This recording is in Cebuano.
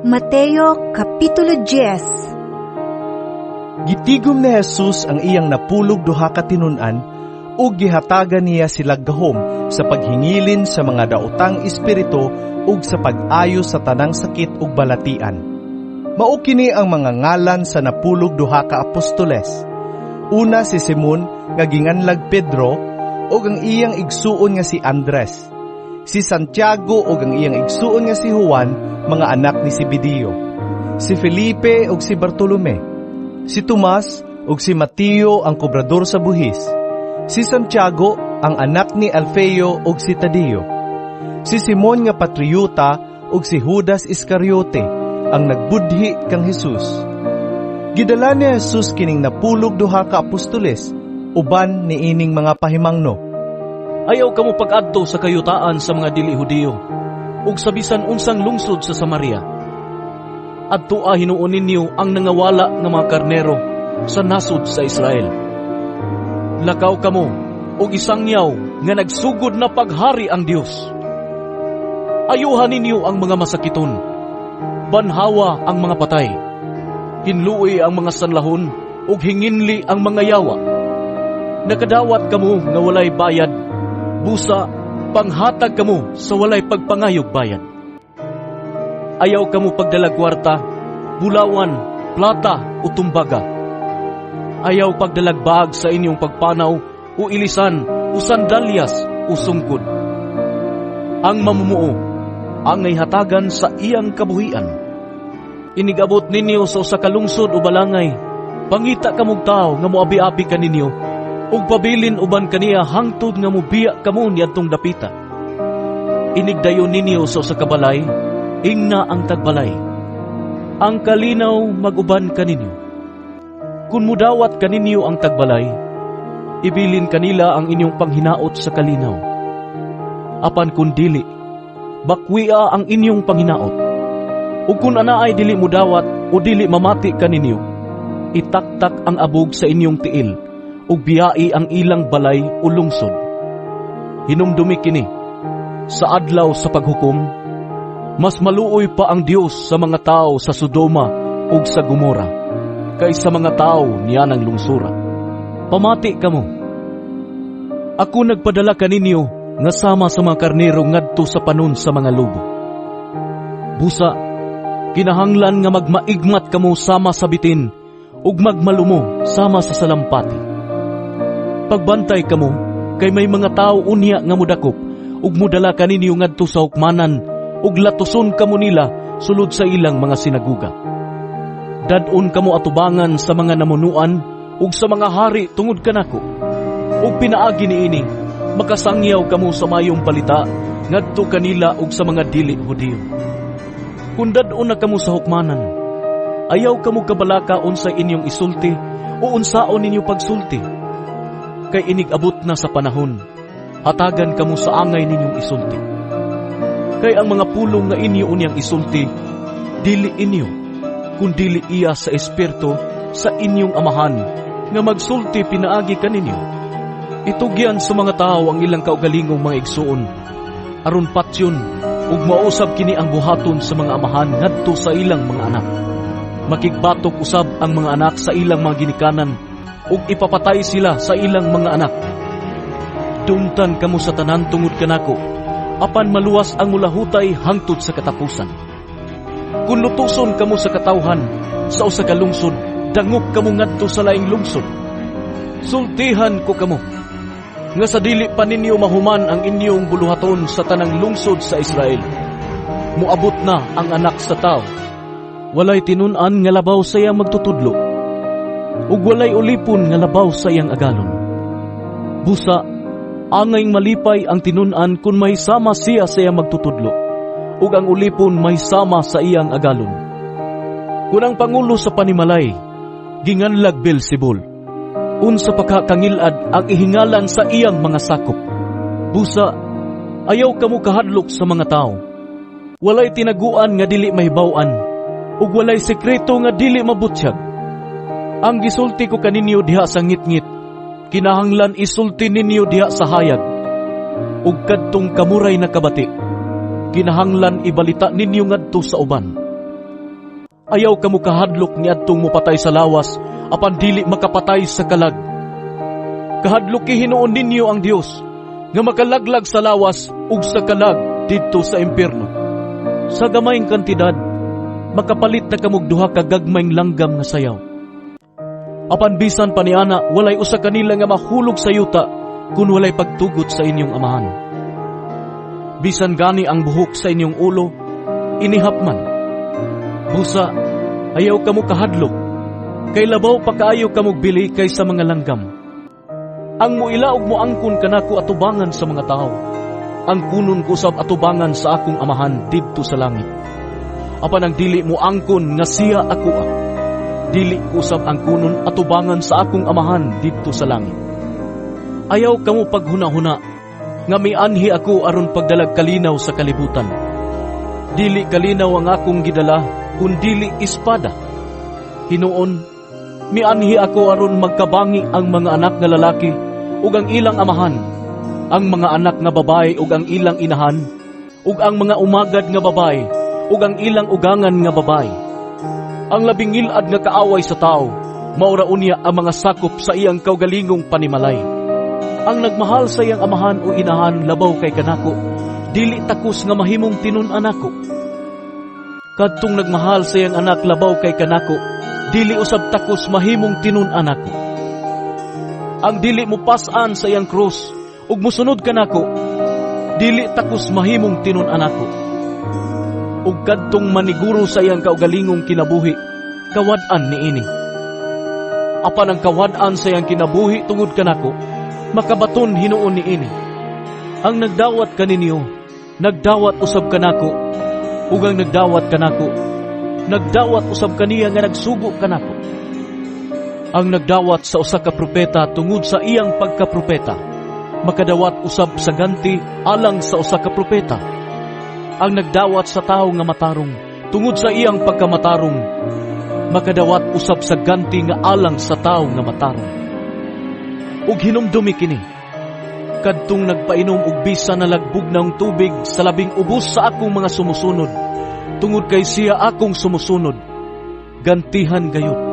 Mateo Kapitulo 10. Gitigom ni Jesus ang iyang 12 ka tinun-an ug gihatagan niya sila gahom sa paghingilin sa mga daotang espiritu ug sa pag-ayo sa tanang sakit ug balatian. Mao kini ang mga ngalan sa 12 ka apostoles. Una, si Simon nga ginganlag Pedro ug ang iyang igsuon nga si Andres. Si Santiago ug ang iyang igsuon nga si Juan, mga anak ni Zebedeo. Si Felipe ug si Bartolome. Si Tomas ug si Mateo ang kobrador sa buhis. Si Santiago ang anak ni Alfeo ug si Tadeo. Si Simon nga patriota ug si Judas Iscariote ang nagbudhi kang Jesus. Gidala ni Jesus kining 12 ka apostoles uban niining mga pahimangno. Ayaw kamo pag-adto sa kayutaan sa mga dili Hudiyo ug sa bisan unsang lungsod sa Samaria. Adtoa hinuon ninyo ang nangawala nga mga karnero sa nasod sa Israel. Lakaw kamo ug isangyaw nga nagsugod na paghari ang Dios. Ayuhan ninyo ang mga masakiton, banhawa ang mga patay, hinlui ang mga sanlahon ug hinginli ang mga yawa. Nakadawat kamo nga walay bayad, busa panghatag kamo sa walay pagpangayog bayad. Ayaw kamo pagdalag kwarta, bulawan, plata o tumbaga. Ayaw pagdalag bag sa inyong pagpanaw o ilisan o sandalyas o sungkod. Ang mamumuo angay hatagan sa iyang kabuhian. Inigabot ninyo sa usa ka lungsod o balangay, pangita kamog tawo nga moabi-abi kaninyo, ug pabilin uban kaniya hangtod nga mobiya kamo niadtong dapita. Inigdayon ninyo sa usa ka balay, ingna ang tagbalay, "Ang kalinaw mag-uban kaninyo." Kung mudawat kaninyo ang tagbalay, ibilin kanila ang inyong panghinaot sa kalinaw. Apan kung dili, bakwia ang inyong panghinaot. Ug kung anaay dili mudawat o dili mamati kaninyo, itaktak ang abog sa inyong tiil ug biyai ang ilang balay o lungsod. Hinumdumi kini, sa adlaw sa paghukom, mas maluoy pa ang Dios sa mga tao sa Sodoma ug sa Gomora kaysa mga tao niyanang lungsura. Pamati kamo. Ako nagpadala kaninyo nga sama sa mga karnero ngadto sa panon sa mga lobo. Busa, kinahanglan nga magmaigmat kamo sama sa bitin ug magmalumo sama sa salampati. Pagbantay kamo kay may mga tao unya nga mudakop ug mudala kaninyo ngadto sa hukmanan ug latuson kamo nila sulod sa ilang mga sinaguga. Dad-on kamo atubangan sa mga namunuan ug sa mga hari tungod kanako. Ug pinaagi niini, makasangyaw kamo sa mayong balita ngadto kanila ug sa mga dili Hudiyo. Kung dad-on na kamo sa hukmanan, ayaw kamo kabalaka unsay inyong isulti o unsaon ninyo pagsulti. Kay inig-abot na sa panahon, hatagan kamo sa angay ninyong isulti. Kay ang mga pulong nga inyo unyang isulti, dili inyo, kundili iya sa Espiritu sa inyong Amahan nga magsulti pinaagi kaninyo. Itugyan sa mga tao ang ilang kaugalingong mga igsuon, aron patyon ug mausab kini ang buhaton sa mga amahan ngadto sa ilang mga anak. Makigbatok usab ang mga anak sa ilang mga ginikanan ug ipapatay sila sa ilang mga anak. Dumtan kamo sa tanan tungod kanako, apan maluwas ang mulahutay hangtod sa katapusan. Kung lutuson kamo sa katawhan sa usa ka lungsod, dangop kamo ngadto sa laing lungsod. Sultihan ko kamo nga sa dili pa ninyo mahuman ang inyong buluhaton sa tanang lungsod sa Israel, muabot na ang Anak sa Tao. Walay tinun-an nga labaw sa iyang magtutudlo, ug walay ulipon nga labaw sa iyang agalon. Busa, angay malipay ang tinun-an kung may sama siya sa iyang magtutudlo, ug ang ulipon may sama sa iyang agalon. Kung ang pangulo sa panimalay, ginganlag Beelzebul, unsa pa ka kangilad ang ihingalan sa iyang mga sakop? Busa, ayaw kamo kahadlok sa mga tao. Walay tinaguan nga dili mahibaw-an, ug walay sekreto nga dili mabutyag. Ang gisulti ko kaninyo diha sa ngitngit, kinahanglan isulti ninyo diha sa hayag. Ug kadtong kamuray nakabati, kinahanglan ibalita ninyo ngadto sa uban. Ayaw kamo kahadlok niadtong mopatay sa lawas apan dili makapatay sa kalag. Kahadloki hinuon ninyo ang Dios nga makalaglag sa lawas ug sa kalag didto sa impierno. Sa gamayng kantidad, makapalit na kamog duha ka gagmayng langgam nga sayaw. Apan bisan pa niana, walay usa kanila nga mahulog sa yuta kung walay pagtugot sa inyong Amahan. Bisan gani ang buhok sa inyong ulo, inihap man. Busa, ayaw kamo kahadlok, kay labaw pa kaayo kamog bili kaysa mga langgam. Ang muila og muangkon kanako atubangan sa mga tawo, angkunon ko usab atubangan sa akong Amahan didto sa langit. Apan ang dili moangkon nga siya akoa, dili ko usab angkunon atubangan sa akong Amahan didto sa langit. Ayaw kamo paghuna-huna nga mianhi ako aron pagdalag kalinaw sa kalibutan. Dili kalinaw ang akong gidala, kun dili espada. Hinuon, mianhi ako aron magkabangi ang mga anak nga lalaki ug ang ilang amahan, ang mga anak nga babae ug ang ilang inahan, ug ang mga umagad nga babae ug ang ilang ugangan nga babae. Ang labing ngil-ad nga kaaway sa tao, mao ra unya ang mga sakop sa iyang kaugalingong panimalay. Ang nagmahal sa iyang amahan o inahan labaw kay kanako, dili takos nga mahimong tinun-an nako. Kadtong nagmahal sa iyang anak labaw kay kanako, dili usab takos mahimong tinun-an nako. Ang dili mopas-an sa iyang krus ug mosunod kanako, dili takos mahimong tinun-an nako. Ug kadtong maniguro sa iyang kaugalingong kinabuhi, kawad-an niini. Apan ang kawad-an sa iyang kinabuhi tungod kanako, makabaton hinuon niini. Ang nagdawat kaninyo, nagdawat usab kanako, ug ang nagdawat kanako, nagdawat usab kaniya nga nagsugo kanako. Ang nagdawat sa usa ka propeta tungod sa iyang pagkapropeta, makadawat usab sa ganti alang sa usa ka propeta. Ang nagdawat sa tawo nga matarong tungod sa iyang pagkamatarong, makadawat usab sa ganti nga alang sa tawo nga matarong. Ug hinumdumi kini, kadtong nagpainom og bisan nalagbugnaong tubig sa labing ubos sa akong mga sumusunod, tungod kay siya akong sumusunod, gantihan gayud.